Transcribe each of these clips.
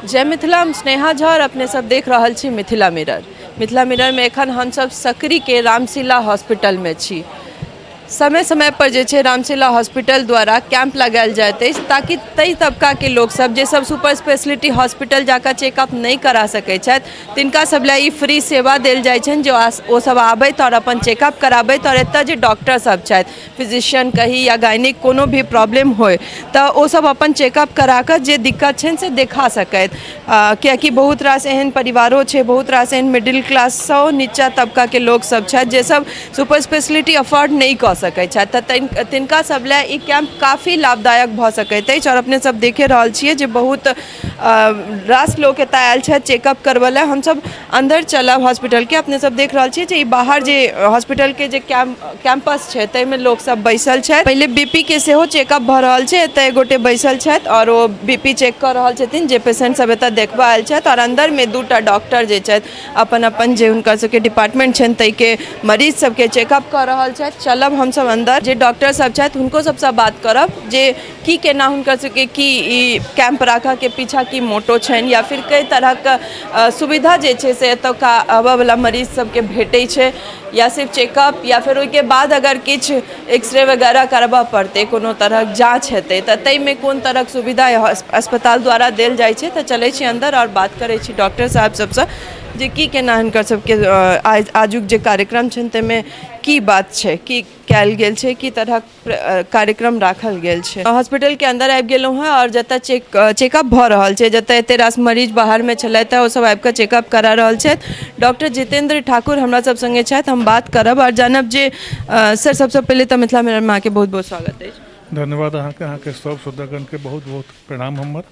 जय मिथिला, हम स्नेहा झा और अपने सब देख रहल छी मिथिला मिरर। मिथिला मिररमे एखन हमसब सकरीके रामशिला हॉस्पिटलमे छी। समय समय पर जे छै रामशिला हॉस्पिटल द्वारा कैंप लगायल जाइत अछि, ताकि ताहि तबकाके लोकसब जे सब सुपर स्पेशलिटी हॉस्पिटल जाकऽ चेकअप नहि करा सकै छथि, तिनका सब लए ई फ्री सेवा देल जाइ छनि जे ओसब आबथि आओर अपन चेकअप कराबथि। आओर एतऽ जे डॉक्टर सब छथि, फिजिशियन कही या गायनिक, कोनो भी प्रॉब्लम होइ तऽ ओसब अपन चेकअप करा कऽ जे दिक्कत छनि से देखा सकथि, कियाकि बहुत रास एहन परिवारो छै, बहुत रास एहन मिडिल क्लाससँ नीचा तबकाके लोकसब छथि जे सब सुपर स्पेशलिटी अफोर्ड नहि कऽ सकै छथि, तऽ तिनका सब लए ई कैम्प काफी लाभदायक भऽ सकैत अछि। आओर अपने सब देखे रहल छियै जे बहुत रास लोक एतऽ आयल छथि चेकअप करबऽ लए। हमसब अन्दर चलब हॉस्पिटलके। अपने सब देख रहल छियै जे ई बाहर जे हॉस्पिटलके जे कैंपस छै, ताहिमे लोक सब बैसल छथि। पहिले बीपी के सेहो चेकअप भऽ रहल छै। एतऽ एक गोटे बैसल छथि आओर ओ बीपी चेक कऽ रहल छथिन, जे पेशेंट सब एतऽ देखबऽ आयल छथि। आओर अन्दरमे दूटा डॉक्टर जे छथि, अपन अपन जे हुनकर सबके डिपार्टमेंट छनि, ताहिके मरीज सबके चेकअप कऽ रहल छथि। चलब हमसब अन्दर, जे डॉक्टर सब छथि हुनको सबसँ बात करब जे की केना हुनकर सबके की ई कैंप राखऽके पीछा की मोटो छनि, या फिर कई तरहक सुविधा जे छै से एतुका आबऽवला मरीज सबके भेटै छै, या सिर्फ चेकअप, या फेर ओहिके बाद अगर किछु एक्सरे वगैरह करबऽ पड़तै, कोनो तरहक जाँच हेतै, तऽ ताहिमे कोन तरहक सुविधा अस्पताल द्वारा देल जाइ छै। तऽ चलै छी अन्दर आओर बात करै छी डॉक्टर साहब सबसँ जे की केना हिनकर सबके आजुक जे कार्यक्रम छनि, ताहिमे की बात छै, की कयल गेल छै, की तरहक कार्यक्रम राखल गेल छै। हॉस्पिटलके अन्दर आबि गेलहुँ हँ आओर जतऽ चेकअप भऽ रहल छै, जतऽ एते रास मरीज बाहरमे छलथि हँ, ओ सब आबिकऽ चेकअप करा रहल छथि। डॉक्टर जितेन्द्र ठाकुर हमरा सब सङ्गे छथि। हम बात करब आओर जानब जे सर, सबसँ पहिले तऽ मिथिला मिररमे अहाँके बहुत बहुत स्वागत अछि। धन्यवाद अहाँके, अहाँके सब श्रोतागणके बहुत बहुत प्रणाम हमर।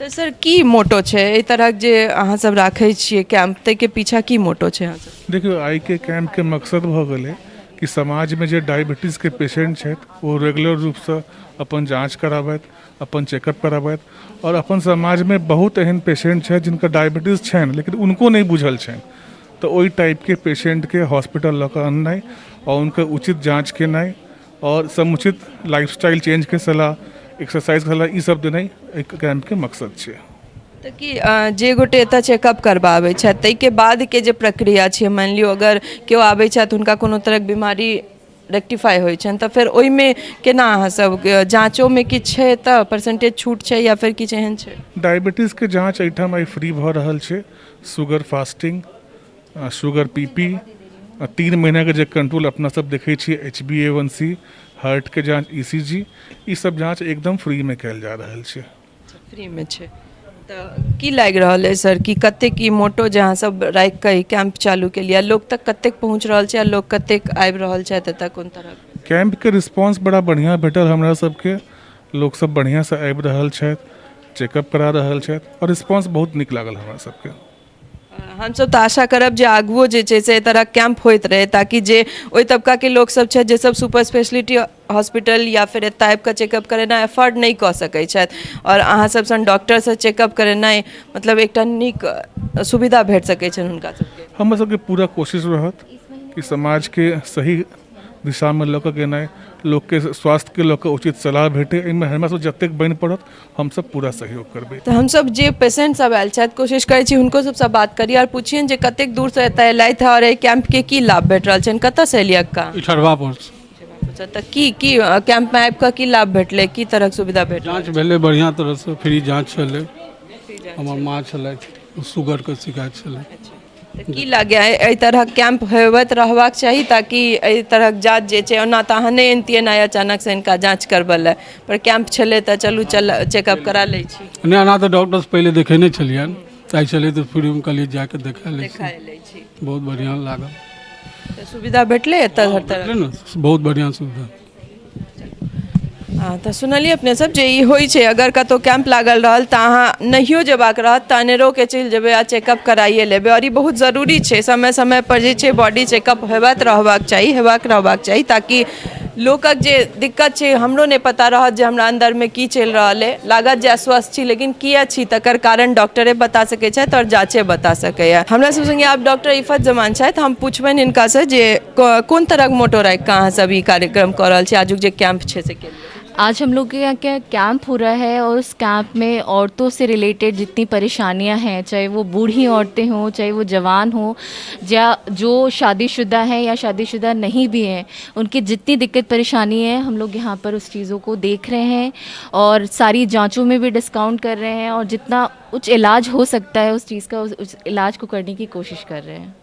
तऽ सर, की मोटो छै एहि तरहक जे अहाँ सब राखै छियै कैंप, ताहिके पीछा की मोटो छै अहाँ सब? देखियौ, आइके कैम्पके मकसद भऽ गेलै कि समाजमे जे डायबिटीजके पेशेंट छथि, ओ रेगुलर रूपसँ अपन जाँच कराबथि, अपन चेकअप कराबथि। आओर अपन समाजमे बहुत एहन पेशेंट छथि जिनका डायबिटीज छनि, लेकिन हुनको नहि बुझल छनि, तऽ ओहि टाइपके पेशेंटके हॉस्पिटल लऽ कऽ अननाइ आओर हुनकर उचित जाँच केनाइ आओर समुचित लाइफ स्टाइल चेंजके सलाह, एक्सरसाइजके सलाह, ई सब देनाइ एहि कैम्पके मकसद छै। तऽ की जे गोटे एतऽ चेकअप करबाबै छथि, ताहिके बादके जे प्रक्रिया छै, मानि लियौ अगर केओ आबै छथि, हुनका कोनो तरहक बीमारी रेक्टिफाइ होइ छनि, तऽ फेर ओहिमे केना अहाँ सब जाँचोमे किछु छै तऽ परसेंटेज छूट छै या फेर किछु एहन छै? डायबिटीजके जाँच एहिठाम आइ फ्री भऽ रहल छै। शुगर फास्टिंग, शुगर पी पी, 3 महीनाके जे कंट्रोल अपना सब देखै छियै, HbA1c, हार्टके जाँच, ECG, ई सब जाँच एकदम फ्रीमे कयल जा रहल छै। फ्रीमे छै, तऽ की लागि रहल अइ सर, कि कतेक ई मोटो जे अहाँ सब राखि कऽ ई कैम्प चालू केलियै, लोक तक कतेक पहुँच रहल छै आ लोक कतेक आबि रहल छथि एतऽ, कोन तरहक? कैम्पके रिस्पॉन्स बड़ा बढ़िआँ भेटल हमरा सबके। लोकसब बढ़िआँसँ आबि रहल छथि, चेकअप करा रहल छथि आओर रिस्पॉन्स बहुत नीक लागल हमरा सबके। हमसभ तऽ आशा करब जे आगुओ जे छै से एहि तरहक कैम्प होइत रहै, ताकि जे ओहि तबकाके लोकसभ छथि जे सब सुपर स्पेशलिटी हॉस्पिटल या फेर एतय आबि कऽ चेकअप करेनाइ अफोर्ड नहि कऽ सकैत छथि, आओर अहाँसभ सन डॉक्टरसँ चेकअप करेनाइ मतलब एकटा नीक सुविधा भेट सकैत छनि हुनका सभके। हमर सबके पूरा कोशिश रहत कि समाजके सही दिशामे लऽ कऽ गेनाइ, लोकके स्वास्थ्यके लऽ कऽ उचित सलाह भेटै। एहिमे हमरा सब जतेक बनि पड़त, हमसब पूरा सहयोग करबै। तऽ हमसब जे पेशेंट सब आयल छथि, कोशिश करै छी हुनको सबसँ बात करी आओर पुछियनि जे कतेक दूरसँ एतऽ एलथि आओर एहि कैम्पके की लाभ भेट रहल छनि। कतऽसँ एलियै अक्का? इठरवा पर। तऽ की की कैम्पमे आबि कऽ की लाभ भेटलै, की तरहक सुविधा भेटलै? जाँच भेलै बढ़िआँ तरहसँ, फ्री जाँच छलै। हमर माँ छलथि, शुगरके शिकायत छलै। तऽ की लागैए, एहि तरहक कैम्प होबैत रहबाक चाही, ताकि एहि तरहक जाँच जे छै, ओना तऽ अहाँ नहि अनितियै ने अचानकसँ हिनका जाँच करबै लए, पर कैम्प छलै तऽ चलू चल चेकअप करा लै छी? नहि, एना तऽ डॉक्टरसँ पहिले देखेने छलियनि, ताहि छलै तऽ फ्रीमे कहलियै जाके देखा लै छी। देखा लै छी। बहुत बढ़िआँ लागल। तऽ सुविधा भेटलै एतऽ हर तरह? भेटलै ने, बहुत बढ़िआँ सुविधा। हँ, तऽ सुनलियै अपने सब जे ई होइ छै, अगर कतहु कैम्प लागल रहल तऽ अहाँ नहियो जेबाक रहत तऽ अनेरोके चलि जेबै आ चेकअप कराइए लेबै। आओर ई बहुत जरूरी छै, समय समय पर जे छै बॉडी चेकअप हेबाक रहबाक चाही, हेबाक रहबाक चाही, ताकि लोकक जे दिक्कत छै, हमरो नहि पता रहत जे हमरा अन्दरमे की चलि रहल अइ। लागत जे अस्वस्थ छी, लेकिन किया छी, तकर कारण डॉक्टरे बता सकै छथि आओर जाँचे बता सकैए। हमरा सब सङ्गे आब डॉक्टर इफत जमान छथि। हम पुछबनि हिनकासँ जे कोन तरहक मोटो राखि कऽ अहाँ सब ई कार्यक्रम कऽ रहल छी, आजुक जे कैम्प छै से के लिए? आज हम लोग के यहाँ क्या कैंप हो रहा है और उस कैंप में औरतों से रिलेटेड जितनी परेशानियाँ हैं, चाहे वो बूढ़ी औरतें हों, चाहे वो जवान हों, या जो शादीशुदा हैं या शादीशुदा नहीं भी हैं, उनकी जितनी दिक्कत परेशानी है हम लोग यहाँ पर उस चीज़ों को देख रहे हैं और सारी जांचों में भी डिस्काउंट कर रहे हैं और जितना उच्च इलाज हो सकता है उस चीज़ का उस इलाज को करने की कोशिश कर रहे हैं।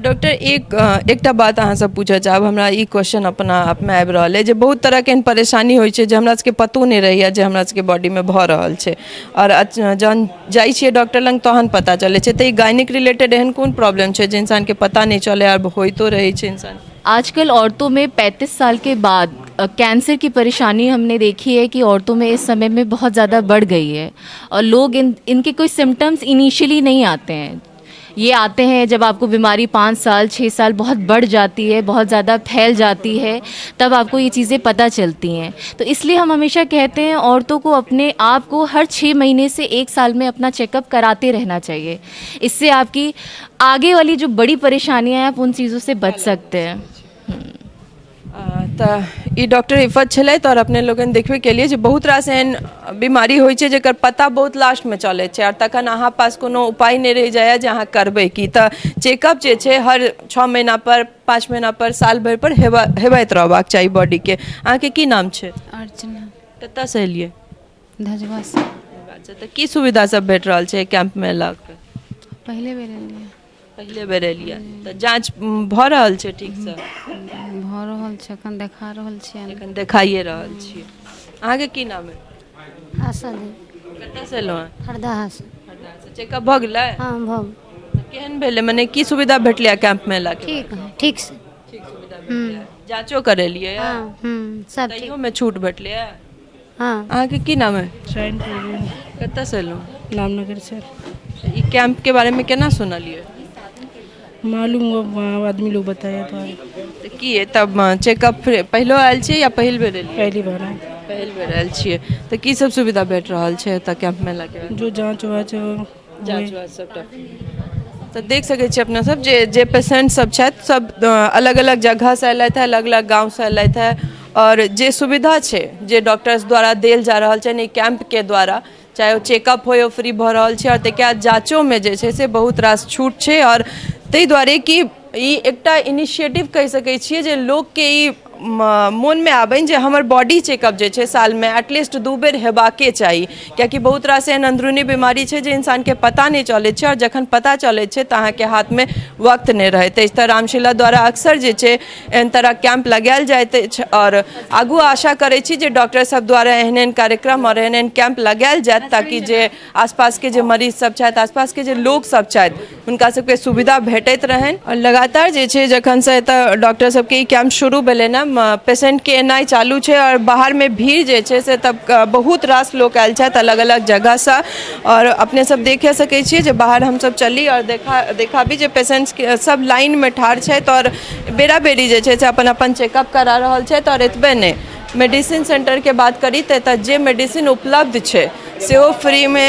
डॉक्टर, एकटा बात अहाँसँ पूछऽ चाहब। हमरा ई क्वेश्चन अपना आपमे आबि रहल अइ जे बहुत तरहके एहन परेशानी होइ छै जे हमरा सबके पतो नहि रहैए जे हमरा सबके बॉडीमे भऽ रहल छै आओर जहन जाइ छियै डॉक्टर लग तहन पता चलै छै। तऽ ई गायनिक रिलेटेड एहन कोन प्रॉब्लम छै जे इंसानके पता नहि चलै आओर होइतो रहै छै इंसान? आजकल औरतों में 35 साल के बाद कैंसर की परेशानी हमने देखी है कि औरतों में इस समय में बहुत ज़्यादा बढ़ गई है और लोग इन इनके कोई सिम्टम्स इनिशियली नहीं आते हैं। ये आते हैं जब आपको बीमारी 5 साल, 6 साल बहुत बढ़ जाती है, बहुत ज़्यादा फैल जाती है, तब आपको ये चीज़ें पता चलती हैं। तो इसलिए हम हमेशा कहते हैं, औरतों को अपने आप को हर 6 महीने से एक साल में अपना चेकअप कराते रहना चाहिए। इससे आपकी आगे वाली जो बड़ी परेशानियां हैं, आप उन चीज़ों से बच सकते हैं। तऽ ई डॉक्टर इफत छलथि आओर अपने लोगन देखबे केलिए जे बहुत रास एहन बीमारी होइ छै जेकर पता बहुत लास्टमे चलै छै आओर तखन अहाँ पास कोनो उपाय नहि रहि जाइए जे अहाँ करबै की। तऽ चेकअप जे छै हर 6 महीना पर, 5 महीना पर, साल भरि पर हेबैत रहबाक चाही बॉडीके। अहाँके की नाम छै? अर्चना। कतऽसँ एलियै? धजबासँ। अच्छा, तऽ की सुविधा सब भेट रहल छै कैंपमे एलाके? पहिले बेर एलियै। पहिले बेर एलियै, तऽ जाँच भऽ रहल छै ठीकसँ? भऽ रहल छै, एखन देखा रहल छियनि। एखन देखाइए रहल छियै। अहाँके की नाम है? आशा देवी। कतऽसँ एलहुँ हँ? हरदाहासँ। चेकअप भऽ गेलै? हँ, भऽ तऽ केहन भेलै, मने की सुविधा भेटलै कैंपमे एलाके? ठीक है, ठीक से। ठीक सुविधा भेटलै? जाँचो करेलियै? हँ, सब ठीक। तैयोमे छूट भेटलै? हँ। अहाँके की नाम है? चैन प्रवीण। कतऽसँ एलहुँ? रामनगर से। ई कैंपके बारेमे केना सुनलियै? मालूम हुआ, वहाँ आदमी लोग बताया तो आए। तऽ की तब चेकअप पहिलो आयल छियै या पहिल बेर एलियै? पहली बार आए। पहिल बेर आयल छियै, तऽ की सब सुविधा भेट रहल छै एतऽ कैंपमे एलाके बाद? जो जांच वाँच हो। जाँच वाँच सबटा। तऽ देख सकै छी अपना सब जे जे पेशेंट सब छथि, सब अलग अलग जगहसँ एलथि है, अलग अलग गाँवसँ एलथि है आओर जे सुविधा छै जे डॉक्टर्स द्वारा देल जा रहल छनि ई कैंपके द्वारा, चाहे ओ चेकअप होय, ओ फ्री भऽ रहल छै आओर ताहिके बाद जाँचोमे जे छै से बहुत रास छूट छै। आओर ताहि दुआरे कि ई एकटा इनिशिएटिव कहि सकै छियै जे लोकके ई मोनमे आबनि जे हमर बॉडी चेकअप जे छै सालमे एटलीस्ट दू बेर हेबाके चाही, कियाकि बहुत रास एहन अंदरूनी बीमारी छै जे इंसानके पता नहि चलै छै आओर जखन पता चलै छै तऽ अहाँके हाथमे वक्त नहि रहैत अछि। तऽ रामशिला द्वारा अक्सर जे छै एहन तरहक कैंप लगायल जाइत अछि आओर आगू आशा करै छी जे डॉक्टर सब द्वारा एहन एहन कार्यक्रम आओर एहन एहन कैंप लगायल जायत, ताकि जे आसपासके जे मरीज सब छथि, आसपासके जे लोक सब छथि, हुनका सबके सुविधा भेटैत रहनि। आओर लगातार जे छै जखनसँ एतऽ डॉक्टर सबके ई कैंप शुरू भेलै ने, पेशेंटके एनाइ चालू छै आओर बाहरमे भीड़ जे छै से तब बहुत रास लोक आयल छथि अलग अलग जगहसँ। आओर अपने सब देखे सकै छियै जे बाहर हमसब चली आओर देखाबी जे पेशेंट्स सब लाइनमे ठाढ़ छथि आओर बेरा बेरी जे छै से अपन अपन चेकअप करा रहल छथि। आओर एतबे नहि, मेडिसिन सेंटरके बात करी तऽ एतऽ जे मेडिसिन उपलब्ध छै सेहो फ्रीमे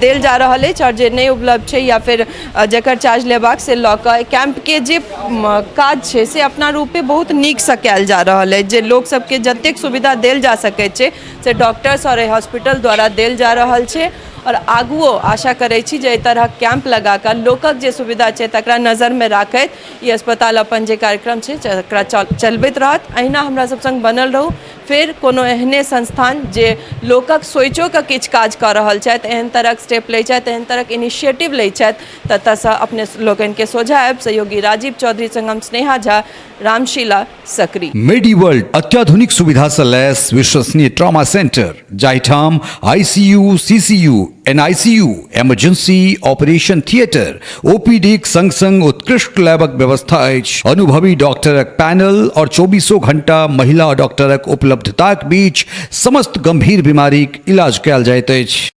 देल जा रहल अछि आओर जे नहि उपलब्ध छै या फेर जकर चार्ज लेबाक से लऽ कऽ कैंपके जे काज छै से अपना रूपे बहुत नीकसँ कयल जा रहल अछि। जे लोकसभके जतेक सुविधा देल जा सकैत छै से डॉक्टर्स आओर एहि हॉस्पिटल द्वारा देल जा रहल छै। आओर आगुओ आशा करै छी जे एहि तरहक कैंप लगा कऽ लोकक जे सुविधा छै तकरा नजरमे राखैत ई अस्पताल अपन जे कार्यक्रम छै तकरा चलबैत रहत। अहिना हमरा सब सङ्ग बनल रहू। फेर कोनो एहने संस्थान जे लोकक सोचिओ कऽ किछु काज कऽ रहल छथि, एहन तरहक स्टेप लै छथि, एहन तरहक इनिशिएटिव लै छथि, ततऽसँ अपने लोकनिके सोझा आयब। सहयोगी राजीव चौधरी संग हम स्नेहा झा, रामशिला, सकरी। मेडी वर्ल्ड अत्याधुनिक सुविधा से लैस विश्वसनीय ट्रॉमा सेंटर, जाहिठाम ICU, CCU, NICU, emergency, operation theatre, ओपीडीक संग संग उत्कृष्ट लैबक व्यवस्था अछि। अनुभवी डॉक्टरक पैनल और चौबीसों घंटा महिला डॉक्टरक उपलब्धताक बीच समस्त गंभीर बीमारीक इलाज कयल जाइत अछि।